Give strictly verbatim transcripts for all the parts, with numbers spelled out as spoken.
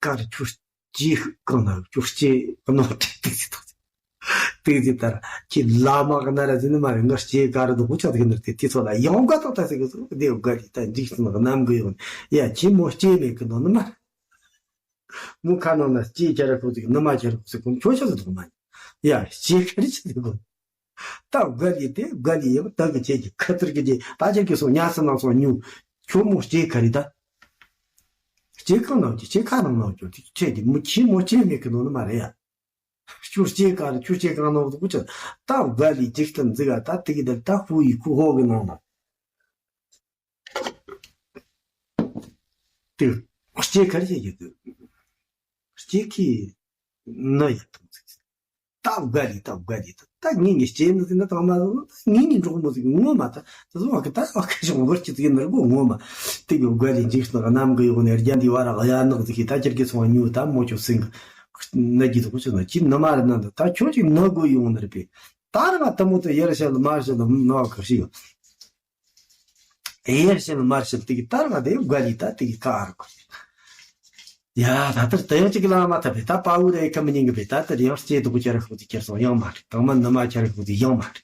ཀ་རུ་ཁྱོད་སྐྱེས་གང་ན་ཁྱོད་སྐྱེས་གནོད་དེ་དེ་ཟིག་དང་། དེ་ཟིག་ལྟར་ཁྱེད་བླ་མ་གི་ན་ར་ཟིན་མ་རེད། ང་སྐྱེས་ཀ་རུ་དུ་གོ་ཆག་དེ་གི་ནར་དེ་དེ་ཚོ་ལ་ཡང་ག་ཏོག་ཏ་ཟིག་གི་ཟིག་དེ་ག་ལི་ད་འཇིག་སོང་གི་ནམ་གི་ཡོང་། ཡ་ཁྱེད་མོ་སྐྱེས་མེད་གི་ནོ་ནི་མ་རེད། མོ་ཁ་ནང་ན་སྐྱེས་ཁྱེར་ར་ཁོ་ཟིག་ནི་མ་ཁྱེར་ཁོ་ཟིག་གོམ་ཁྱོད་ཆ་ཟིག་དུ་མ་ཡ་སྐྱེས་ཁ་རི་ཆ་ཟིག་གོ། ད་དགའ་ལི་དེ་དགའ་ལི་ཡང་ད་གི་ཁྱེད་ཀྱི་ཁ་ཐུར་གི་རྗེས་ད་ཁྱེད་ཀྱི་སོ་ཉ་སི་ནང་སོ་ཉུ། ཁྱོད་མོ་སྐྱེས་ཁ་རི་ད། སྐྱེས་ཁང་ནང་གི་སྐྱེས་ཁ་ནང་ནང་གྱུར་དེ་ཁྱེད་ཀྱི་མི་ཁྱེད་མོ་སྐྱེས་མེད་གི་ནོ་ནི་མ་རེད་ཡ། ཁྱོད་སྐྱེས་ཁ་རི་ཁྱོད་སྐྱེས་ཁང་ནང་དུ་ཀུ་ཅི་ད་དགའ་ལི་འཇིག་རྟེན་འཛི་ག་ད་དེ་གི་ད་ད་ཧུ་ཡི་ཁུ་ཧོ་གི་ནང་ན། དེ་སྐྱེས་ཁ་རི་ཡི་དུ་སྐྱེས་ཁི་ནི་ཡ་དང་ཚིག་ད་བག་ལི་ད་བག་ལི་ད་ད་ངེད་གཉིས་སྐྱེས་ནི་ཟིན་ན་དང་མ་ཟིན་ན་ངེད་གཉིས་འགྲོགས་མོ་ཟིག་ངོ་མ་ད་ད་སོང་བ་གི་ད་བ་ཁ་ཞིག་འགོར་གྱི་ཟིག་ནར་གོ་ངོ་མ། དེ་གི་བག་ལི་འཇིགས་སོང་གནམ་གི་ཡོག་ནས་རྒྱ་འདི་བ་ར་གཡའ་ནག་ཟིག་གི་ད་ཁྱེར་གི་སོང་ཉུ་ད་མོ་ཁྱོད་སིང་གི་ན་གི་ཟིག་གོ་ཆུ་ན་ཅི་ནི་མ་རེད་ན་ད་ད་ཁྱོད་ཅིག་ནི་གོ་ཡོང་ནར་པས་ད་ར་ང་ད་མོ་ད་ཡར་བཤད་ལ་མར་བཤད་ལ་ནོ་བ་ཁ་ཞིག་ཡོད། ཨེ་ཡར་ཕྱིན་མར་ཕྱིན་དེ་གི་ལྟར་ང་དེ་བག་ལི་ད་དེ་གི་ཀ་ཨར་གོ། ཡ་ད་ལྟར་ད་ཡང་ཅིག་ལ་མ་ཐབས་པས་ད་དཔའ་བོ་རེ་ཁ་མི་ཉན་གི་བས་ད་ལྟར་ཡང་སྐྱེས་སྡུག་ཅར་ཧུ་དེ་ཁྱེར་སོང་ཡང་མ་རེད། དང་མ་ནུ་མ་ཁྱེར་ཧུ་དེ་ཡང་མ་རེད།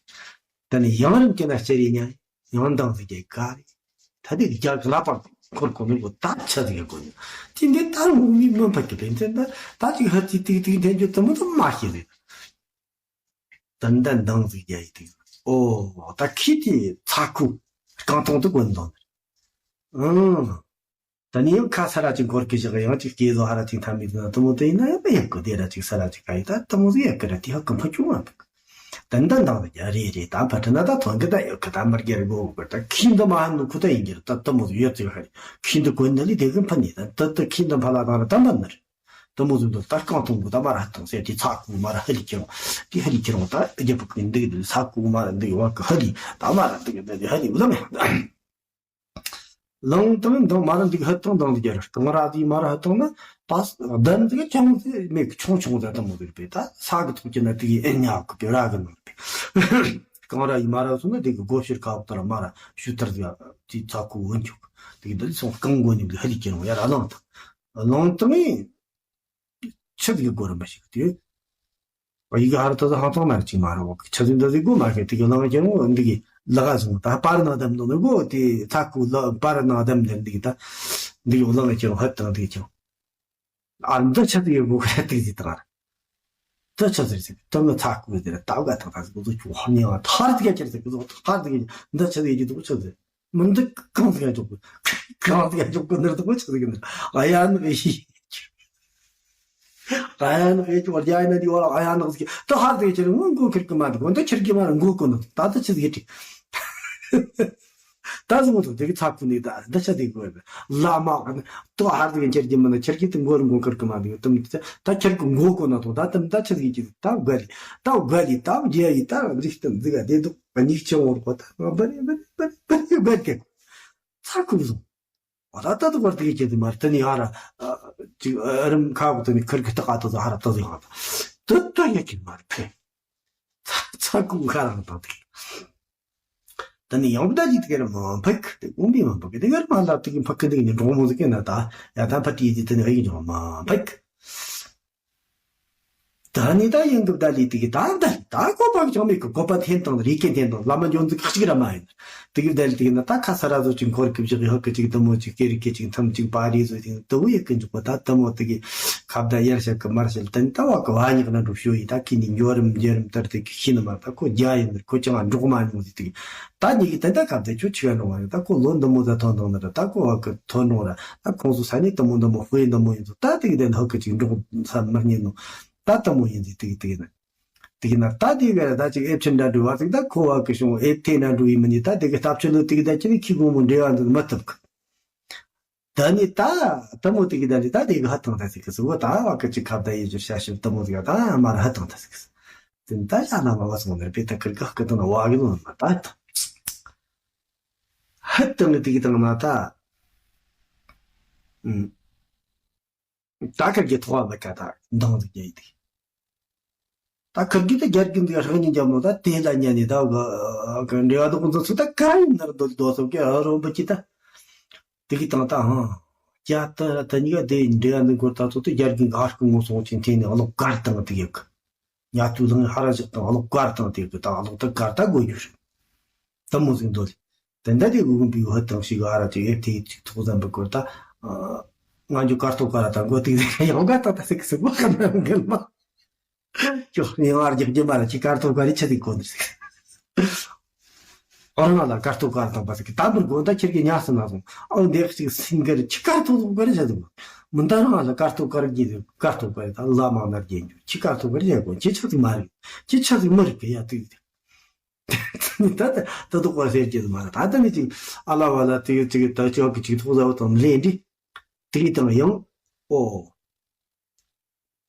ད་ནི་ཡང་རིམ་གྱི་ན་སྐྱེ་རེ་ཉན་ཡང་འདང་ཟིག་གི་ཀ་རེད། ད་དེ་གི་རྒྱ་གི་ལ་པ་འཁོར་གོ་ནི་གོ་ད་ཆ་ཟིག་གི་གོ་ནི་དེ་འདི་ལྟར་འོ་མི་མི་འཕགས་གི་བས་འདི་ད་ད་ཅིག་ཧ་ཅིག་ཏིག་ཏིག་འཐེན་རྒྱུ་དུ་མོ་དུ་མ་ཤེས་རེད། ཏན་ཏན་འདང་ཟིག་རྒྱག་ཡི་དུས། ཨོ། ད་ཁྱི་དེ་ཚ་ཁུ་རྐང་ཐུང་དུ་གོན་འདུག་ཨང་། ད་ནི་ཡང་ཁ་ས་ར་ཅིག་འཁོར་གི་བཞག་ཡང་ཅིག་སྐྱེས་བཟོ་ཧ་ར་ཅིག་ཐ་མི་དུ་ན་དུ་མོ་དེ་ཡིན་ན་ཡང་མི་ཡག་གི་དེ་ར་ཅིག་ས་ར་ཅིག་ག་ཡི་ད་དུ་མོ་ཟིག་ཡག་གི་ར་དེ་ཧ་གི་ཕ་ཆུང་བ་འདུག་ཏན་ཏན་འདང་ཟིག་རྒྱག་རེད་རེད། ད་ཕ་ཁྲི་ན་ད་ཐོན་གི་ད་ཡག་གི་ད་མར་རྒྱལ་གོ་གི་ད་ཁྱི་འདི་མ་ཧ་ནུ་ཁུ་ད་ཡིན་གྱི་ར་ད་དུ་མོ་ཟིག་ཡོད་ཅིག་ཧ་རེད། ཁྱི་འདི་གོན་ནི་ལི་དེ་གི་ཕ་ནི་ད་ད་ད་ཁྱི་འདི་ཕ་ལ་དང་ར་ད་འབར་ནི་རེད། དུ་མོ་ཟིག་འདུག་ད་རྐང་ཐུང་གུ་ད་མ་ར་ཐང་ཟེར་དེ་ཚ་གུ་མ་ར་ཧ་ལི་ཁྱེར་འོང་། དེ་ཧ་ལི་ཁྱེར་འོང་ད་རྒྱབ་པ་གི་འདུག་འདུག་ཚ་གུ་མ་ར་འདུག་བ་གི་ཧ་ལི་ད་མ་ར་འདུག་འདུག་ཧ་ལི་འུ་ལ་མེ། ལང་དང་འདང་མ་ར་འདུག་ཧ་ཐང་འདང་འདུག་ར་རྐང་ར་དེ་མ་ར་ཧ་ཐང་ན་ད་གདན་དེ་ཆུང་ཟེ་མེད་གི་ཆུང་ཆུང་ཟེ་དུ་མོ་ཟིག་པས་ད་ས་གི་ཐོག་གི་ན་དེ་གི་ཨེ་ཉག་གི་པེ་ར་གི་ནང་པས། རྐང་ར་ཡི་མ་ར་སོང་ན་དེ་གི་སྒོ་ཕྱིར་ཁ་བོ་ད་ར་མ་ར་ཤུ་ཐར་ཟིག་དེ་ཚ་གུ་འོན་ཆོག་དེ་གི་འདི་སོང་རྐང་མགོ་ནི་གི་ཧ་ལི་ཁྱེར་འོང་ཡ་ར་ལང་དང་ལང་དང་ཨེ། ཆི་ཟིག་གི་གོ་རིམ་པ་ཞིག་དེ། ཡི་གེ་ཧ་ར་ཏ་ཟ་ཧང་ཐང་ན་ཅིག་མ་རེད་བ། ཆི་ཟིག་འདི་ཟིག་གོ་མ་ཤེས་དེ་གི་ལང་ཀྱང་འོ་འདི་གི་ལ་ག་སོང་ད་པར་ན་དམ་ནོ་ནི་གོ་དེ་ཚ་ཁུ་ལ་པར་ན་དམ་ནི་འདི་གི་ད་འདི་གི་ལང་ཀྱང་ཧ་དང་འདི་གི་ཀྱང་ཨ་འདི་ཆི་ཟིག་གི་གོ་ཁ་དེ་ཟིག་དང་ཨ་འདི་ཆི་ཟིག་ཟིག་ད་ང་ཚ་ཁུ་དེ་ལ་ད་ག་ད་ག་ཟིག་གོ་ཚོ་ཁྱོད་ཧ་ཉེ་བ་ཐར་ཟིག་ག་ཁྱེར་ཟིག་གོ་ཚོ་ཐར་ཟིག་གི་འདི་ཆི་ཟིག་གི་དུ་ཆི་ཟིག་མི་འདུག་གང་ཟིག་ཡང་འཇོག་གི་གང་ཟིག་ཡང་འཇོག་གི་ནི་རེད་དོ་ཆི་ཟིག་ནི་ཨ་ཡ་ནི་ཨེ་ཤི། ཨ་ཡ་ནི་ཨེ་ཅོ་རྒྱ་ཡ་ནི་འདི་བ་ཨ་ཡ་ནི་ཟིག་ད་ཧར་ཟིག་ཁྱེར་ངོ་མགོ་ཁྱེར་གི་མ་འདུག་འདི་ཁྱེར་གི་མ་རེད་མགོ་གོ་ནི་ད་ད་ཆི་ཟིག་ཡེ་ཏི། ད་ཟིག་མོ་ཐུག་དེ་གི་ཚ་ཁུ་ནི་ད་ད་ཆི་ཟིག་གོ་ཡ་ལ་མ་ག་ནི་ད་ཧར་ཟིག་ཁྱེར་གི་མ་ནི་ཁྱེར་གི་དེ་མགོ་རུ་མགོ་ཁྱེར་གི་མ་འདུག་དམ་ད་ཁྱེར་གི་མགོ་གོ་ན་ཐོག་ད་དམ་ད་ཆི་ཟིག་གི་ད་བག་ལི་ད་བག་ལི་ད་རྒྱ་ཡི་ད་འཇིག་རྟེན་ཟིག་ག་བདེ་སྡུག་གཉིས་ཆེན་བོར་གོ་ད་ང་བ་རེ་བ་རེ་བ་རེ་བ་རེ་ཚ་ཁུ་བཟུང་། ཨ་ད་ད་དུ་བར་དེ་གི་ཁྱེད་དེ་མར་དེ་ནི་ཨ་ར་ཅིག་ཨ་རིམ་ཁ་བུ་དེ་ནི་ཁིར་གི་ཏི་ཀ་ཏི་ཟ་ཧ་ར་ཏི་ཟི་ཧ་ད་དུ་ཡ་ཁྱེད་མར་ཕེ་ཚ་ཚ་ཀུ་ཁ་རང་ད་དེ་དེ་ནི་ཡང་བུ་ད་ཅིག་དེ་ག་ར་མ་ཕེག་དེ་ཀུན་པི་མ་ཕེག་དེ་ག་ར་མ་ལབ་དེ་གི་ཕ་ཀི་དེ་གི་ནི་འགྲོ་མོ་ཟི་ཀི་ན་ད་ཡ་ད་ཕ་ཏི་དེ་དེ་ནི་ཧ་གི་འགྲོ་མ་ཕེག་ད་ནི་ད་ཡིན་གི་བདག་ལི་དེ་གི་ད་བདག་ད་གོ་པ་ཅང་མེད་གི་གོ་པ་འཐེན་དང་རིག་གེ་འཐེན་དང་བླ་མ་འཇོན་ཚིག་ཁ་ཅིག་ར་མ་ཡིན། དེ་གི་བདག་ལི་དེ་གི་ན་ད་ཁ་ས་ར་བཟོ་ཅིག་འཁོར་གི་བཞག་ཡོད་གི་ཅིག་དུ་མོ་ཅིག་སྐེ་རིག་གི་ཅིག་མཚམས་ཅིག་པ་རི་བཟོ་དེ་དུ་བུ་ཡི་ཀི་འཇུག་པ་ད་དུ་མོ་དེ་གི་ཁ་བརྡ་ཡར་བཤད་གི་མར་བཤད་དེ་ནི་ད་བ་གི་བ་ཉག་ན་འགྲོ་ཤོ་ཡི་ད་ཁི་ནི་འཇོ་རིམ་འཇོ་རིམ་ལྟར་དེ་གི་ཤི་ནི་མ་ད་ཁོ་རྒྱ་ཡིན་ཁོ་ཅང་འགྲོག་མ་མྱོང་ཟི་དེ་གི་ད་ཉི་གི་དེ་ད་ཁ་བརྡ་ཁྱོད་ཆི་ག་འགྲོག་མ་ཡོང་ད་ཁོ་ལོ་འདི་མོ་ད་ཐོན་དང་ནི་ར་ད་ཁོ་བ་གི་ཐོན་འགྲོ་ར་ད་ཁོང་ཚོ་ས་ནི་དུ་མོ་འདི་མོ་ཧུ་ཡི་འདི་མོ་ཡིན་ཚོ་ད་དེ་གི་དེ་ནི་ཧུ་གི་ཅིག་འགྲོག་ས་མི་རྙེད་ནོ། ད་ལྟ་མོ་ཡིན་ཟིག་དེ་གི་དེ་གི་ན། དེ་གི་ན་ད་དེ་གི་ད་ཅིག་ཨེབ་ཆི་འདྲ་འགྲོ་བ་ཟིག་ད་ཁོ་བ་གི་བྱུང་ཨེབ་ཐེ་ན་འགྲོ་ཡི་མི་ནི་ད་དེ་གི་སྟབས་ཆི་ལོ་དེ་གི་ད་ཅི་ནི་ཁི་གོང་མོ་འབྲེལ་བ་འདི་མི་ཐུབ་གི། ད་ནི་ད་ལྟ་མོ་དེ་གི་ད་ནི་ད་དེ་གི་ཧ་ཐང་ད་ཟིག་གི་ཟིག་བོ་ད་བ་གི་ཅིག་ཁ་བརྡ་ཡི་ཇུ་ཤ་ཤི་ལྟ་མོ་ཟིག་ད་མ་ར་ཧ་ཐང་ད་ཟིག་གི་ཟིག་དེ་ནི་ད་ཡ་ན་མ་བ་སོང་ནི་ར་པེ་ད་ཁིར་ག་ཁི་ད་ན་བ་གི་ལོ་ན་ད་ད་ཧ་ཐང་གི་དེ་གི་ད་ན་ད་ཨུམ། ད་ཁིར་གི་ཐོག་བ་མི་ཀ་ད་འདང་ཟིག་རྒྱ་ཡི་དེ། ད་ཁིར་གི་ད་རྒྱ་རྒྱུན་དེ་ཧྲག་ཉིན་རྒྱབ་ནོ་ད་དེ་ལ་ཉན་ནི་ད་ག་འབྲེལ་བ་དུ་ཀུན་ཚོ་ཚུ་ད་ག་ཡིན་ནར་འདོད་འདོད་སོ་གི་ཨ་རོ་འབུ་ཅི་ད། དེ་གི་དང་ད་ཧང་ ཡ་ད་ད་གཉིས་ཀ་དེ་འབྲེལ་བ་འདི་འགོར་ད་ཚོ་དེ་རྒྱ་རྒན་ག་སྐུ་ངོ་སོང་ཆེན་ཐེན་ནས་གློག་གར་བཏང་དེ་ཡོད་གི། ཉ་ཐུ་ལང་ཧ་ར་ཞིག་དང་གློག་གར་བཏང་དེ་ཡོད་གི། ད་གློག་ད་གར་ད་དགོས་རྒྱུ་རེད། ད་མོ་ཟིག་འདོད་ལེ། དེ་འདྲ་དེ་འུ་གུམ་པའི་ཧུ་དང་ཞིག་ཨ་ར་དེ་ཡོད་དེ་ཅིག་ཐོག་ཙམ་པ་སྐོར་ད། ང་ཚོ་གར་ཐོག་ག་ར་ད་འགོ་དེ་ཡང་ག་ད་ད་སིག་སིག་བ་ག་ན་འགལ་མ། ཅོ་ཡང་ཨར་རྒྱག་རྒྱུ་མ་ར་ཅི་གར་ཐོག་ག་རི་ཆ་དེ་གོ་འདིར་སིག་ཨོ་རང་ལ་གར་ཐོག་གར་དང་པ་ཟེར་གི་ད་འབུར་དགོན་ད་ཁྱེར་གི་ཉག་སི་ན་སོང་། ཨོ་འདེགས་ཅིག་སིང་གར་ཁྱི་གར་ཐོག་གར་བྱ་དུ་མི་འདའ་རང་ལ་གར་ཐོག་གར་གྱི་གར་ཐོག་གར་ད་ལ་མང་ན་རྒྱན་རྒྱུ་ཁྱི་གར་ཐོག་གར་བྱ་དགོས་ཁྱི་ཆ་ཟིག་མ་རེད། ཁྱི་ཆ་ཟིག་མི་རིག་གི་ཡ་དུས་དེ་ད་ད་ད་དོག་པར་ཟེར་གྱི་མ་རེད། ད་ད་ནི་ཅིག་ཨ་ལ་བ་ལ་དེ་ཅིག་ད་ཅོག་གི་ཅིག་ཐོག་ཟ་བ་དང་ལེན་འདི་དེ་དང་ཡང་ཨོ།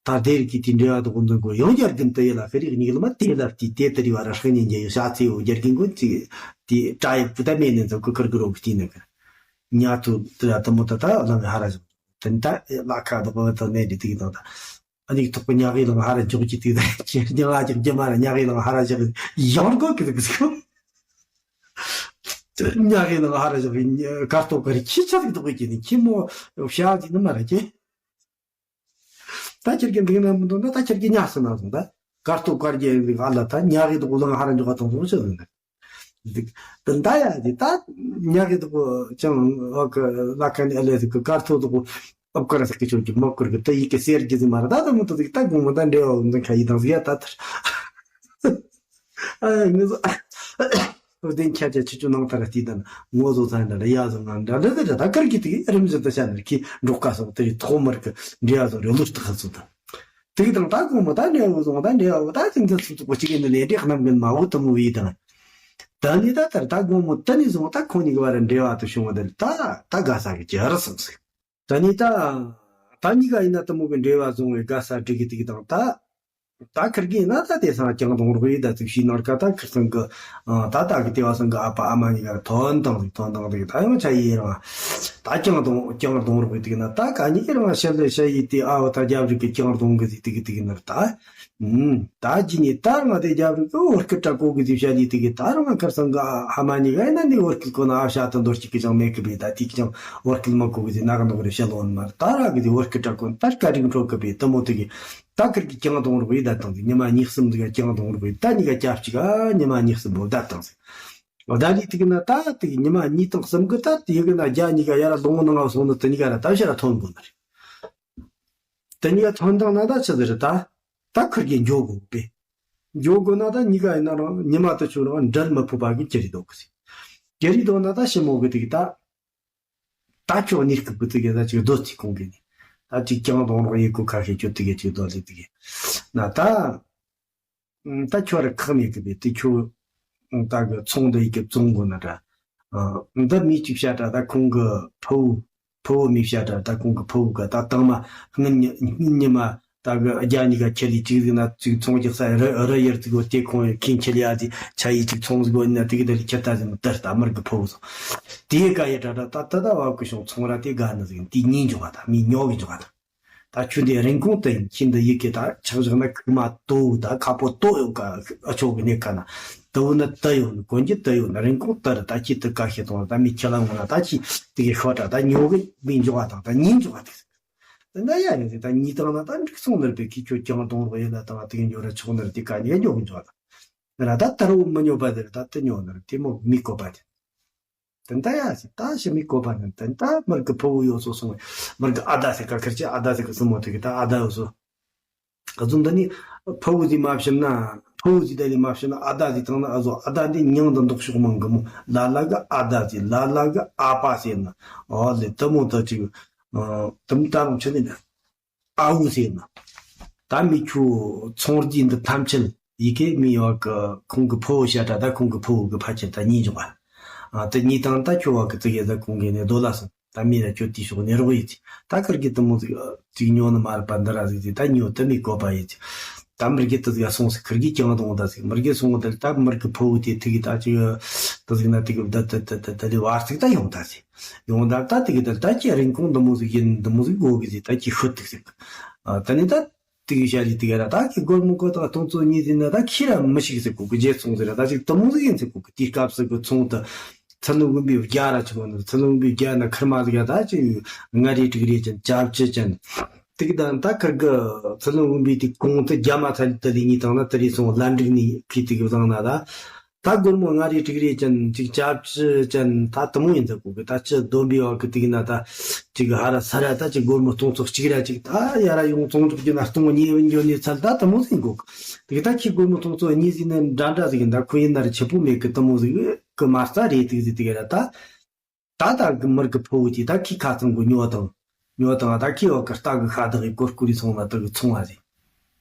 ད་དེ་རིགས་ཀྱི་དེ་འབྲེལ་བ་དགོས་འདུན་གོ་ཡང་རྒྱ་རྒན་དུ་ཡེ་ལ་ཤི་རིགས་གཉིས་ལ་མ་དེ་ལ་དེ་དེ་ལྟ་རི་བ་ར་ཧྲི་ཉན་རྒྱ་ཡོ་ཤ་ཚེ་འོ་རྒྱ་རྒན་གོ་ཅི་དེ་ཏྲ་ཡི་བུ་ད་མེད་ནས་འཛམ་ཁུ་ཁར་གི་རོ་གི་དེ་ནི་གི་ཉ་ཐུ་དེ་ལ་དུ་མོ་ད་ད་ལ་ཧ་ར་ཞོག་དེ་ད་ལ་ཁ་དོག་པ་ད་ནས་དེ་དེ་གི་དང་ད་ཨ་ནི་ཐོག་པ་ཉ་གི་ལ་ཧ་ར་འཇོག་གི་དེ་ད་ཁྱེད་ཉ་ལ་ཅིག་རྒྱ་མ་ར་ཉ་གི་ལ་ཧ་ར་ཞོག་ཡང་གོ་གི་གི་སྐོ་ཉ་གི་ལ་ཧ་ར་ཞོག་གི་གར་ཐོག་གར་ཁྱི་ཆ་གི་དོག་གི་ནི་ཁྱི་མོ་ཤ་གི་ནི་མ་ར་ཁྱེད། ད་ཁྱེད་ཀྱི་འདི་ན་མི་འདུག་ན་ད་ཁྱེད་ཀྱི་ཉག་སི་ན་སོང་ད། གར་ཐོག་གར་རྒྱལ་འདི་ཨ་ལ་ད་ཉག་གི་དུ་གུ་ལང་ཧ་ར་འཇོག་ག་དང་སོང་ཆི་ཟིན་ད། འདི་ད་ཡ་འདི་ད་ཉག་གི་དུ་གུ་ཅང་ཨོ་གི་ལ་ཁ་ནི་ཨ་ལེ་ཟིག་གི་གར་ཐོག་དུ་གུ་ཨབ་ཀ་ར་ཟིག་གི་ཆོག་གི་མོ་ཀུར་གི་ད་ཡི་གི་སེར་གི་ཟི་མ་ར་ད་ད་མོ་ད་ཟིག་ད་གུང་མོ་ད་འདྲེ་བ་འདི་ཁ་ཡི་དང་ཟིག་ཡ་ད་ཐར། ཨ་ངི་ཟོ། བདེན་ཁྱད་ཆ་ཆུ་ཆུ་ནང་ཐར་ཏི་དང་ངོ་བཟོ་ཚང་འདྲ་ལ་ཡ་བཟོ་ང་འདྲ་ལ་ལ་ད་ཀར་གི་ཏི་རིམ་བཞིན་དུ་བྱ་ནར་གི་འབྲོག་ཀ་སོགས་ཏི་ཐོག་མར་གི་འདྲེ་ཡ་བཟོ་རེ་ལུར་ཏི་ཁ་སོ་དང་། ཏི་དང་ད་གོང་མ་ད་འདྲེ་བ་བཟོ་ད་འདྲེ་བ་ད་ཏི་འདི་སུ་ཚོགས་གཅིག་ནི་ལས་འདྲེ་ཁ་ནམ་གི་མ་བོ་ཏི་མོ་བི་དང་། ད་ནི་ད་ལྟར་ད་གོང་མོ་ཏི་ནི་བཟོ་ད་ཁོ་ནི་གི་བ་ར་འདྲེ་བ་དུ་བྱུང་བ་འདི་ད་ད་དགའ་ས་གི་ཅི་ར་སོང་ཟིག་ད་ནི་ད་ད་གཉིས་ཀ་ཡིན་ན་ཏི་མོ་གི་འདྲེ་བ་བཟུང་བའི་དགའ་ས་འགྲིག་གི་ཏི་དང་ད། ད་ཁིར་གི་ན་ད་དེ་སང་ཀྱང་གདོང་རོགས་ཡིན་ད་ཚིག་ཤི་ནར་ཀ་ད་ཁིར་སང་གི་ད་ད་གི་དེ་བ་སང་གི་ཨ་ཕ་ཨ་མ་གཉིས་ཀ་ཐོན་དང་ཟིག་ཐོན་དང་ཟིག་ད་ཡང་ཆ་ཡི་རང་ད་ཀྱང་གདོང་ཀྱང་གདོང་རོགས་ཡི་དེ་གི་ན་ད་ག་གཉིས་ཀྱི་རང་ཤ་ལེ་ཤ་ཡི་དེ་ཨ་བ་ད་རྒྱབ་རིག་གི་ཀྱང་གདོང་གི་ཟིག་དེ་གི་དེ་གི་ནར་ད། ད་ཇི་ནི་ད་ང་དེ་རྒྱབ་རིག་གི་བོར་ཁི་དྲ་གོ་གི་ཟིག་ཤ་ལི་དེ་གི་ད་རང་ཁིར་སང་གི་ཨ་མ་གཉིས་ཀ་ཡིན་ན་ནི་བོར་ཁི་གོ་ན་ཨ་ཤ་ད་འདོར་ཅིག་གི་ཅང་མེད་གི་བི་ད་དེ་གི་ཅང་བོར་ཁི་མ་གོ་གི་ཟིག་ན་ག་འདོག་རེ་ཤ་ལོན་མར་ད་ར་གི་ཟིག་བོར་ཁི་དྲ་གོ་ད་ཀ་རིང་འཕྲོ་གི་བི་ད་མོ་དེ་གི་ད་ཁིར་གི་ཀྱང་གདོང་རོགས་ཡི་ད་དང་ཟིག་ཉི་མ་གཉིས་གསུམ་ཟིག་ཀྱང་གདོང་རོགས་ཡི་ད་གཉིས་ཀ་ཅབ་ཅིག་ཨ་ཉི་མ་གཉིས་གསུམ་བོ་ད་དང་ཟིག་ཨོ་ད་ལི་ཏི་གི་ན་ད་ཏི་གི་ཉི་མ་གཉིས་དང་གསུམ་གི་ད་ཏི་གི་ན་རྒྱ་གཉིས་ཀ་ཡ་ར་ལོང་ནང་ང་སོང་ནི་ཏི་གཉིས་ཀ་ར་ད་ཤ་ར་ཐོན་དགོ་ནི་རེད། ཏི་གཉིས་ཀ་ཐོན་དང་ན་ད་ཆི་ཟིག་རེད་ད། ད་ཁུར་གི་འཇོག་དགོ་པས། འཇོག་དགོ་ན་ད་གཉིས་ཀ་ཡིན་ན་རང་ཉི་མ་དུ་ཆུ་རང་འབྲལ་མི་ཕོད་པ་གི་ཀྱི་རི་དོ་གི་ཟིག་ཀྱི་རི་དོ་ན་ད་ཤི་མོ་གི་ཏི་གི་ད། ད་ཁྱོད་གཉིས་སྐུ་གི་དུ་གི་ད་ཅིག་རྡོ་རྩིས་གོང་གི་ནི། ད་ཅིག་ཀྱང་གདོང་རོགས་ཡི་གུ་ཁ་ཤས་ཁྱོད་དུ་གི་ཅིག་རྡོ་ལི་དུ་གི། ན་ད། ད་ཁྱོད་ར་ཁག་མེད་གི་བས་དུ་ཁྱོད། ད་གི་ཚོང་འདི་ཡི་གི་བཙོང་དགོ་ན་འདྲ། འདི་མི་གཅིག་བཤད་འདྲ་ད་ཁོང་གི་ཕུ་བོ། ཕུ་བོ་མི་བཤད་འདྲ་ད་ཁོང་གི་ཕུ་བོ་གི་ད་དང་མ་སྔུན་ཉི་སྔུན་ཉི་མ། ད་གི་རྒྱ་གཉིས་ཀ་ཁྱེར་ལི་ཅིག་ཟིག་ན་ཅིག་ཚོང་རྒྱག་ས་རི་རི་ཡར་ཅིག་གོ་དེ་ཁོང་ཡི་ཁིན་ཁྱེར་ཡ་ཟིག་ཆ་ཡི་ཅིག་ཚོང་ཟིག་གོ་ཡིན་ན་དེ་གི་དེ་ལི་ཁྱེར་ད་ཟིག་ན་དར་ད་མར་གི་ཕོ་བོ་སོང་། དེ་ག་ཡི་དྲ་དྲ་ད་ད་ད་བ་གི་ཤོང་ཚོང་ར་དེ་ག་ནི་ཟིག་དེ་གཉིས་འཇོག་ག་ད་མི་ཉོ་གི་འཇོག་ག་ད། ད་ཁྱོད་དེ་རིན་གོང་དུ་ཡིན་ཁྱིན་དུ་ཡི་གི་ད་ཆག་བཞག་ན་ཁུག་མ་ཏོ་ད་ཁ་པོ་ཏོ་ཡོད་ག་ཨ་ཆོག་གི་ནི་ག་ན་ཏོ་ནི་ཏི་ཡོད་ནི་གོན་གྱི་ཏི་ཡོད་ནི་རིན་གོང་ཏི་ར་ད་ཁྱི་ཏི་ག་ཤེས་དང་ད་མི་ཁྱི་ལ་ངོ་ན་ད་ཁྱི་དེ་གི་ཤོ་ད་ད་ཉོ་གི་མི་འཇོག་ག་ད་ད་གཉིས་འཇོག་ག་དེ། ད་ཡ་ཡིན་ཟེར་ད་གཉིས་དང་ན་ད་འགྲིག་སོང་ནར་པའི་ཁྱི་ཁྱོད་ཀྱང་གདོང་རོགས་ཡིན་ན་ད་དེ་ཉོ་ར་ཆོག་ནར་དེ་ག་ཉེ་ཉོ་གི་འཇོག་ད་ན་ད་ད་རུ་མི་ཉོ་པ་དེར་ད་ད་ཉོ་ནར་དེ་མོ་མི་གོ་པ་དེ་ད་ད་ཡ་ཟེར་ད་ཞི་མི་གོ་པ་ནི་ད་ད་མར་གི་ཕོ་བོ་ཡོད་སོ་སོང་བས་མར་གི་ཨ་ད་ཟེར་ག་ཁར་ཅི་ཨ་ད་ཟེར་གི་སུ་མོ་དེ་གི་ད་ཨ་ད་ཡོད་སོ། ག་ཙུམ་ད་ནི་ཕོ་བོ་ཟིག་མ་བྱིན་ན་ཕོ་བོ་ཟིག་ད་ལི་མ་བྱིན་ན་ཨ་ད་ཟིག་དང་ན་ཨ་ཟོ་ཨ་ད་འདི་མྱང་དང་མདོག་ཕྱོགས་མང་གི་མོ་ལ་ལ་གི་ཨ་ད་ཟིག་ལ་ལ་གི་ཨ་པ་ཟེར་ན་ཨོ་ལེ་ད་མོ་ད་ཅིག་ཨ་དམ་ད་རང་ཆ་ནི་ན། ཨ་འུ་ཟེར་ན། ད་མི་ཁྱོད་ཚོང་རྒྱུ་འདི་ཐམས་ཅད་ཡི་གེ་མི་ཡོད་གི་ཁོང་གི་ཕོ་བོ་བཤད་གྲྭ་ད་ཁོང་གི་ཕོ་བོ་གི་ཕ་ཁྱེར་ད་གཉིས་འཇོག་པ། ཨ་ད་གཉིས་དང་ད་ཁྱོད་བ་གི་ཙི་གེ་ད་ཁོང་གི་ནས་རྡོ་ལ་སོང་ད་མི་ལ་ཁྱོད་དེ་ཕྱོགས་ནས་རོགས་ཡིན་ཅི་ད་ཁིར་གི་དུ་མོ་ཟིག་ཅིག་ཉོ་ནི་མ་རེད་པ་འདི་ར་ཟིག་ཅི་ད་ཉོ་དུ་མི་དགོས་པ་ཡིན་ཅི། ད་མིར་གི་དུ་ཟིག་སོང་ཟིག་ཁིར་གི་ཀྱང་དང་ད་ཟིག་མིར་གི་སོང་ད་ད་མིར་གི་ཕོ་བོ་དེ་ཐུག་གི་ད་ཅིག་དུ་ཟིག་ན་དེ་གི་ད་ད་ད་ད་ད་ལི་བར་ཟིག་ད་ཡོང་ད་ཟིག་ཡོང་ད་ད་དེ་གི་ད་ད་ཀྱི་རིན་གོང་འདི་མོ་ཟིག་ཡིན་འདི་མོ་ཟིག་དགོས་གི་ཟིག་ད་ཀྱི་ཤོད་དུ་ཟིག་ཨ་ད་ནི་ད། དེ་གི་ཤ་རི་དེ་ག་ར་ད་ཁི་སྒོར་མོ་གོ་ད་སྟོང་ཚོ་གཉིས་ཟིན་ན་ད་ཁྱི་ར་མི་ཤིག་ཟེར་གོ་གི་རྗེས་ཚོང་ཟེར་ར་ད་ཅིག་དུ་མོ་ཟིག་ཡིན་ཟེར་གོ་གི་དེའི་སྐབས་སུ་གི་ཚོང་དུ་ ཚུལ་བློན་དབོན་པོའི་རྒྱ་ར་ཆི་གོ་ནི། ཚུལ་བློན་དབོན་པོའི་རྒྱ་ན་ཁིར་མ་ཟིག་ཡ་ད་ཅི་ཡོད། ལྔ་རེ་དྲུག་རེ་ཅན་ཅབ་ཅི་ཅན། དེ་གི་ད་ད་ཁིར་གི་ཚུལ་བློན་དབོན་པོའི་དེ་གོང་དུ་རྒྱ་མ་ཐ་ལི་ད་ལི་གཉིས་དང་ན་ད་རེ་སོང་ལ་འགྲིག་ནི་ཁི་དེ་གི་བཟང་ན་ད། ད་སྒོར་མོ་ལྔ་རེ་དྲུག་རེ་ཅན་ཅིག་ཅབ་ཅི་ཅན་ད་དུ་མོ་ཡིན་ད་གོ་གི། ད་ཅི་སྡོམ་པའི་བ་གི་དེ་གི་ན་ད་ཅིག་ཧ་ར་ས་ར་ད་ཅིག་སྒོར་མོ་སྟོང་ཚོ་གཅིག་ར་ཅིག་ད་ཡ་ར་ཡོང་ཙོང་འགྲོ་རྒྱུ་ན་སྟོང་གཉིས་བུན་འགྱོ་ནི་ཚལ་ད་དུ་མོ་ཟིན་གོ་གི། དེ་གི་ད་ཁི་སྒོར་མོ་སྟོང་ཚོ་གཉིས་ཟིན་ནི་འདྲ་འདྲ་ཟིག་ཡིན། ད་ཁོ་ཡིན་ན་ར་ཆི་པོ་མེད་གི་དུ་མོ་ཟིག་གི་མ་རྩ་རེ་དེ་གི་ཟིག་དེ་གི་ར་ད། ད་ད་གི་མིར་གི་ཕུ་བོ་དེ་ད་ཁི་ཁ་ཚང་གི་ཉོ་དང་། ཉོ་དང་ད་ཁི་བ་གི་རྟ་གི་ཤ་དག་གི་གོར་ཀུ་རི་སོང་ན་དག་གི་ཚོང་བ་ཟིག་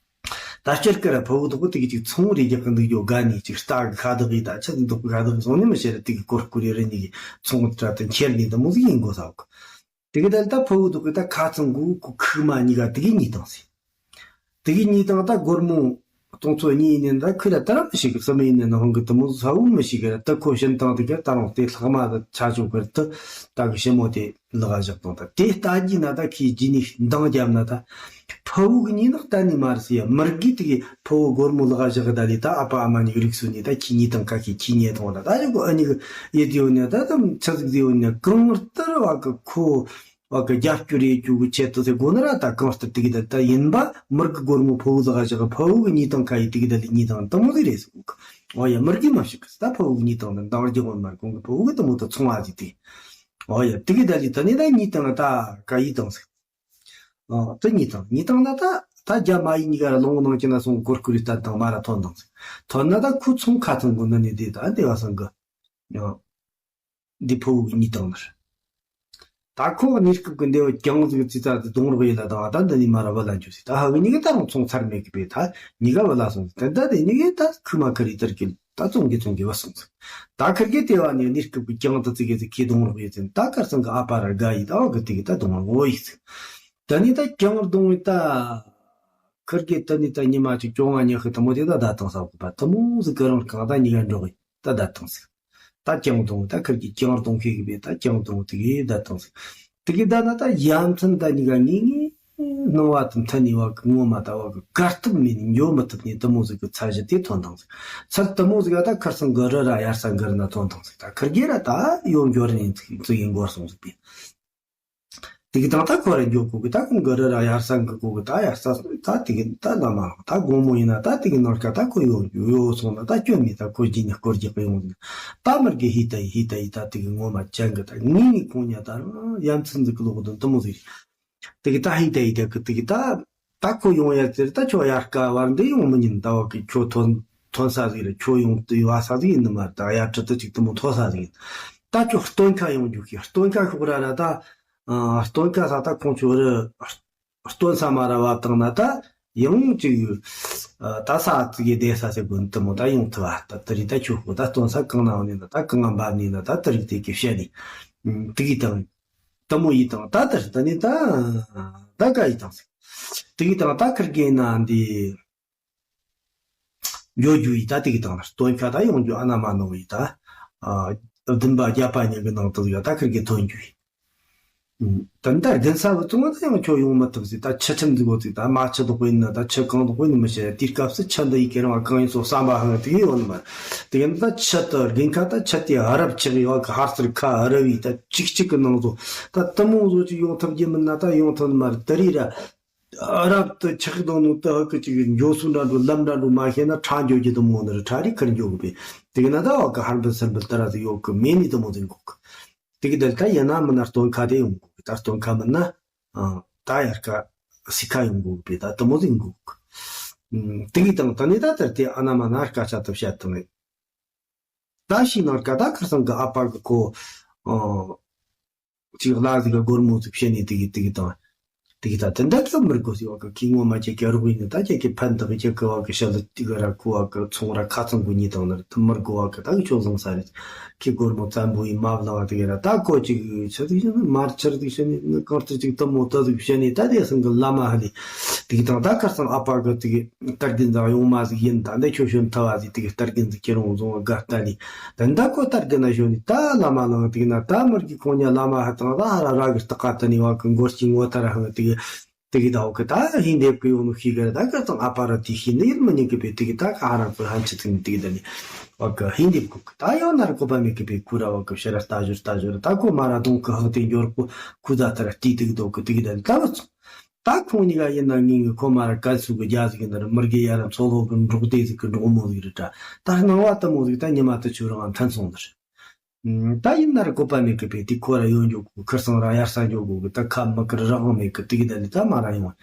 ད་སྤྱིར་ཀི་ར་ཕུ་བོ་དག་གི་དེ་གི་ཅིག་ཚོང་རེ་རྒྱག་གི་འདུག་ཡོད་ག་ནི་ཅིག་རྟ་གི་ཤ་དག་གི་ད་ཆ་འདི་དག་གི་ཤ་དག་གི་སོང་ནི་མི་ཤེས་ར་དེ་གི་གོར་ཀུ་རི་རི་ནི་གི་ཚོང་དྲ་དུ་འཁྱེར་ནི་འདི་མོ་ཟིག་ཡིན་དགོས་ས་གི། དེ་གི་ད་ད་ཕུ་བོ་དག་གི་ད་ཁ་ཚང་གི་གུ་ཁུག་མ་གཉིས་ཀ་དེ་གི་གཉིས་དང་ཟིག་དེ་གི་གཉིས་དང་ད་སྒོར་མོ་སྟོང་ཚོ་གཉིས་ཡིན་ནི་ད་ཁུ་ར་ད་ར་མི་ཤེས་གི། བསམ་ཡིན་ནི་ནང་གི་དུ་མོ་ཟ་བོ་མི་ཤེས་གི་ར། ད་ཁོ་བྱིན་བཏང་དེ་གི་ད་རུང་དེ་ལྷག་མ་ད་ཆ་ཆོག་གི་ར། ད་ད་གི་ཞི་མོ་དེ་ལག་བཞག་དང་ད་དེ་ལྟ་རྒྱུ་ན་ད་ཁི་ཇི་ནི་འདང་རྒྱབ་ན་ད་ཕུ་བོ་གི་གཉིས་ནག་གཏན་ནི་མ་རེད་ཟེར་ཡ། མིར་གི་དེ་གི་ཕུ་བོ་སྒོར་མོ་ལག་བཞག་གི་ད་ལི་ད་ཨ་ཕ་ཨ་མ་གཉིས་གི་རིགས་སུ་ནི་ད་ཁི་གཉིས་དང་ཀ་ཁི་ཁི་གཉིས་དང་ད་ད་ཡོ་གི་ཨ་ནི་གི་ཡེ་དེ་ཡོ་ནི་ད་ད་ཆ་ཟིག་དེ་ཡོ་ནི་གང་ལྟར་བ་གི་ཁོ། བ་གི་རྒྱབ་སྐྱོར་རེ་རྒྱུ་གི་ཆེད་དུ་ཟེར་དགོས་ན་ར་ད་གང་ལྟར་དེ་གི་ད་ད་ཡིན་པ་མིར་གི་སྒོར་མོ་ཕུ་བོ་ཟ་ག་ཞག་ཕུ་བོ་གི་གཉིས་དང་ཁ་ཡི་དེ་གི་ད་ལི་གཉིས་དང་དུ་མོ་ཟིག་རེད་ཟེར་གོ་གི། འོ་ཡ་མིར་གི་མ་ཤི་གི་ད་ཕུ་བོ་གི་གཉིས་དང་ད་འདང་རྒྱག་གོ་མ་གོང་གི་ཕུ་བོ་གི་དུ་མོ་ད་ཚོང་བ་ཟིག་དེ། འོ་ཡ་དེ་གི་ད་ལི་ད་ནི་ད་གཉིས་དང་ད་ཀ་ཡི་དང་ཟིག་ཨ་ད་གཉིས་དང་གཉིས་དང་ན་ད་ད་རྒྱ་མ་ཡི་གཉིས་ཀ་ར་ལོང་ནང་ཅི་ན་སོང་གོར་ཀུ་རི་ད་དང་མ་ར་ཐོན་དང་ཟིག་ཐོན་ན་ད་ཁུ་ཚོང་ཁ་ཚང་གོ་ན་ནི་དེ་ད་འདི་བ་སང་གི། འདི་ཕུ་བོ་གི་གཉིས་དང་ནར། ད་ཁོ་གནས་སྐབས་ཀྱི་འདས་པ་གྱང་ཟིག་ཙི་ཙ་ཙི་གདོང་རོགས་ཡིན་ལ་དང་ད་འདི་ནི་མ་ར་བ་ལ་འཇུ་སི་ད་ཧ་གི་གཉིས་ཀ་ད་རུང་ཚོང་ཚར་མེད་གི་པས་ད་གཉིས་ཀ་བ་ལ་སོང་ཟིག་ད་ད་དེ་གཉིས་ཀས་ད་ཁུ་མ་ཁ་རི་ཏར་གི་ད་ཙོང་གི་ཙོང་གི་བ་སོང་ཟིག་ད་ཁིར་གི་ལྟེ་བ་ནས་གནས་སྐབས་ཀྱི་གྱང་དུ་ཙི་གི་ཙི་ཁི་གདོང་རོགས་ཡིན་ཟིན་ད་ཁར་སང་གི་ཨ་ཕ་ར་དགའ་ཡི་ད་བ་གི་དེ་གི་ད་གདོང་རོགས་ཡིན་ཟིག་ད་ནི་ད་གྱང་གདོང་ཡི་ད་ཁིར་གི་ད་ནི་ད་ཉི་མ་ཅིག་ཅོ་ང་ཉི་ཤུ་ད་མོ་དེ་ད་ད་དང་ས་བ་གི་པ་ད་མོ་ཟིག་གི་རང་གང་ད་གཉིས་ཀ་འགྲོགས་ཡི། ད་བསྡད་བཏང་ཟིག་ད་གྱང་གདོང་ད་ཁིར་གི་གྱང་གདོང་ཁེ་གི་བས་ད་གྱང་གདོང་དེ་གི་བསྡད་བཏང་ཟིག་དེ་གི་བསྡད་ན་ད་ཡ་མཚན་ད་གཉིས་ཀ་ངེས་ངེས་སྣང་བ་དང་མཐུན་ནི་བ་གི་ངོ་མ་ད་བ་གི་གར་ཐུབ་མེད་ནི་འགྱོ་མི་ཐུབ་ནི་དུ་མོ་ཟིག་གི་ཚད་གཞི་དེ་ཐོན་བཏང་ཟིག་ཚད་དུ་མོ་ཟིག་ད་ཁར་སང་གི་རི་ར་ཡར་ས་འགིར་ན་ཐོན་བཏང་ཟིག་ད་ཁིར་གི་ར་ད་ཡོང་འགྱོ་རི་ནི་ཚིག་ཡིན་འགོར་སོང་ཟིག་པས། དེ་གི་དང་ད་ཁོ་ར་འགྱོ་གོ་གི་ད་ཁོང་གི་རི་ར་ཡར་ས་འགི་གོ་གི་ད་ཡར་ས་ད་དེ་གི་ད་ལ་མ་ད་དགོང་མོ་ཡིན་ན་ད་དེ་གི་ནང་ཀ་ད་ཁོ་ཡོང་རྒྱུ་ཡོ་སོང་ན་ད་སྐྱོན་མེད་ད་ཁོ་རྒྱུ་ནི་སྐོར་རྒྱག་གི་ཡོང་ཟིན་ད་མར་གི་ཧི་ད་ཡི་ཧི་ད་ཡི་ད་དེ་གི་ངོ་མ་ཅན་གི་ད་ངེས་ངེས་ཁོང་ཉ་ད་རང་ཡ་མཚན་འཛི་གི་ལོག་དོན་དུ་མོ་ཟིག་དེ་གི་ད་ཧི་ད་ཡི་ད་གི་དེ་གི་ད་ད་ཁོ་ཡོང་ཡ་ཟེར་ད་ཁྱོད་ཡར་ཀ་བར་འདི་ཡོང་མི་ཉན་ད་བ་གི་ཁྱོད་ཐོན་ཐོན་ས་ཟིག་རེད། ཁྱོད་ཡོང་དུ་ཡོ་ས་ཟིག་ཡིན་ནི་མ་ད་ཡ་ཁྲི་ད་ཅིག་དུ་མོ་ཐོ་ས་ཟིག་ཡིན་ད་ཁྱོད་སྟོན་ཁ་ཡོང་རྒྱུ་གི་སྟོན་ཁ་ཤོག་ར་ར་ད། ཨ། སྟོན་ཁ་ས་ད་ཁོང་ཆོ་རི་སྟོན་ས་མ་ར་བ་བཏང་ན་ད་ཡང་ཅིག་ཨ། ད་ས་ཙི་གི་བསྡད་ས་ཟེར་དགོན་དུ་མོ་ད་ཡོང་ཐུབ་བ་ད་དེ་རིགས་ད་ཁྱོད་ཁོ་ད་སྟོན་ས་གང་ན་འོང་ནི་ན་ད་གང་ང་འབབ་ནི་ན་ད་དེ་རིགས་དེ་གི་བཤད་ནི་དེ་གི་དང་དུ་མོ་ཡི་དང་ད་དེར་ད་ནི་ད་ད་ག་ཡི་དང་ཟེར་དེ་གི་དང་ད་ཁིར་གི་ན་འདི། འགྱོ་རྒྱུ་ཡི་ད་དེ་གི་དང་སྟོན་ཁ་ད་ཡོང་རྒྱུ་ཨ་ན་མ་ནོ་ཡི་ད། ཨ། བདུན་པ་བརྒྱད་པ་ཉིན་གི་ནང་དུ་ཡོད་ད་ཁིར་གི་ཐོན་རྒྱུ་ཡི། ད་ད་རྒན་ས་བུ་ཚོ་ང་ད་ཡང་ཁྱོད་ཡོང་མི་ཐུབ་ཟིག་ད་ཆུ་ཁྲིམས་འཛུགས་འོ་ཟིག་ད་མ་ཆུ་དོག་པོ་ཡིན་ན་ད་ཆུ་གང་དོག་པོ་ཡིན་ན་མི་ཤེས་དེའི་སྐབས་སུ་ཆུ་འདི་ཡི་ཁེ་རང་གང་ཡིན་སོ་བསམ་པ་ཧང་དེ་གི་ཡོང་ནི་མ་རེད། དེ་ཡིན་ད་ཆུ་ད་རྒན་ཁ་ད་ཆུ་དེ་ཧ་རབ་ཆགས་ཡོད་གི་ཧར་ཚུར་ཁ་ཧ་རབ་ཡི་ད་གཅིག་གཅིག་གི་ནང་བཟོ་ད་དུ་མོ་བཟོ་ཅིག་ཡོང་ཐུབ་རྒྱུ་མིན་ན་ད་ཡོང་ཐུབ་ནི་མ་རེད། དེ་རིགས་ར། རབ་ཏུ་ཆགས་དང་ནོ་ཏི་ཧ་ཀི་ཅིག་འགྱོ་སུ་འདྲ་འགྲོ་ལམ་འདྲ་འགྲོ་མ་ཤེས་ན་ཁྲ་འགྱོ་རྒྱུ་དུ་མོ་ནི་རི་ཁྲ་རི་ཁར་འགྱོ་གི་པས། དེ་གི་ན་ད་བ་གི་ཧར་འབུལ་སར་འབུལ་ཏི་ར་ཟི་ཡོད་གི་མེད་ནི་དུ་མོ་ཟིན་གོ་གི། དེ་གི་དེ་ད་ཡིན་ན་མིན་ན་སྟོན་ཁ་དེ་ཡོང་གོ་གི་ད་སྟོན་ཁ་མིན་ན་ད་ཡར་ཀ་སི་ཁ་ཡོང་གོ་གི་པས་ད་དུ་མོ་ཟིན་གོ་གི། དེ་གི་དང་ད་ནི་ད་དེར་དེ་ཨ་ན་མ་ན་སྐད་ཆ་དུ་བཤད་དང་ནི། ད་ཤི་ནང་ཀ་ད་ཁར་སང་གི་ཨ་ཕ་གི་ཁོ། ཅིག་ལ་ཟིག་ག་སྒོར་མོ་ཟིག་བཤད་ནས་དེ་གི་དེ་གི་དང་། དེ་གི་ད་དེ་འདྲ་ཁྱོད་མི་དགོས་ཟིག་བ་གི་ཁི་ངོ་མ་ཁྱེད་ཀྱི་རོགས་ཡིན་ནི་ད་ཁྱེད་ཀྱི་ཕན་ཐོགས་ཁྱེད་ཀྱི་བ་གི་ཤ་ལི་དེ་གི་ར་ཁུ་བ་གི་ཚོང་ར་ཁ་ཚང་གི་ཉིད་དང་ནི་དེ་མི་དགོས་བ་གི་ད་གི་ཁྱོད་བཟང་ས་རེད། ཁྱེད་སྒོར་མོ་བཙན་པོ་ཡིན་མ་བླང་བ་དེ་གི་ར་ད་ཁོ་ཅིག་ཆི་ཟིག་ཤི་ནི་མར་ཆར་ཟིག་ཤི་ནི་ནི་གང་ལྟར་ཅིག་དེ་མོ་ད་ཟིག་བཤད་ནི་ད་དེ་སང་གི་བླ་མ་ཧ་ལི་དེ་གི་དང་ད་ཁར་སང་ཨ་ཕ་གི་དེ་གི། སྟར་གིན་ཟ་ཡོང་མ་ཟིག་ཡིན་ད་འདི་ཁྱོད་ཤོན་ཐ་བ་ཟིག་དེ་གི་སྟར་གིན་ཟིག་ཁྱེད་རང་བཟུང་བ་དགའ་ལྟ་ནི་ད་འདི་ཁོ་སྟར་གིན་ན་ཤོན་ནི་ད་བླ་མ་ལང་དེ་གི་ན་ད་མར་གི་ཁོང་ཉ་བླ་མ་ཧ་དང་ད་ཧ་ར་ར་གི་སྟག་ཀ་ད་ནི་བ་གི་འགོར་གྱི་ངོ་ཐ་ར་ཧང་དེ་གི་ དེ་གི་ད་འོ་གི་ད་ཧིན་དེབ་གི་ཡོང་ནོ་ཤི་གི་ར་ད་ག་ཙང་ཨ་པ་ར་དེ་ཤི་ནི་ཡིན་མི་ཉན་གི་པའི་དེ་གི་ད་ག་ཧ་ར་གི་ཧན་ཆི་ཚིག་ནི་དེ་གི་ད་ནི་འོ་གི་ཧིན་དེབ་གི་ད་ཡང་ན་ར་གོ་པ་མེད་གི་པའི་ཁུ་ར་འོ་གི་ཕྱི་ར་ལྟ་ཞོར་ལྟ་ཞོར་ད་གོ་མ་ར་གདོང་གི་ཧང་དེ་འབྱོར་གོ་ཁུ་ད་ད་ར་ཏི་དེ་གི་དོ་གི་དེ་གི་ད་ནི་ད་བ་ཚོ། ད་ཁོང་གཉིས་ཀ་ཡིན་ན་ངེད་ཀྱི་ཁོ་མ་ར་གལ་སུ་གི་རྒྱ་ཟིག་གི་འདི་ར་མི་རྒེ་ཡ་ར་མཚོ་ལྷོ་གི་འབྲོག་སྡེ་ཟིག་གི་འབྲོག་མོ་ཟིག་རེད་དྲ། ད་སྣང་བ་ལྟ་མོ་ཟིག་ད་ཉི་མ་དུ་ཆུ་རང་མཐུན་སོང་འདིར། ད་ཡིན་ན་ར་བཀོད་པ་མེད་གི་པས་དེ་ཁོ་ར་ཡོང་འཇོག་གི་ཁིར་སང་ར་ཡར་ས་འཇོག་གི་ད་ཁ་མི་ཁིར་རང་མེད་གི་དེ་གི་ད་ནི་ད་མ་ར་ཡོང་།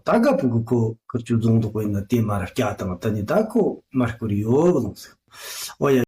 ད་དགའ་པོ་གི་ཁོ་ཁིར་ཆུ་རྫོང་དུ་དཔེ་ན་དེ་མ་ར་སྐྱ་དང་ད་ནི་ད་ཁོ་མ་སྐུར་ཡོད་བ་ལོང་ཟིག་འོ་ཡ།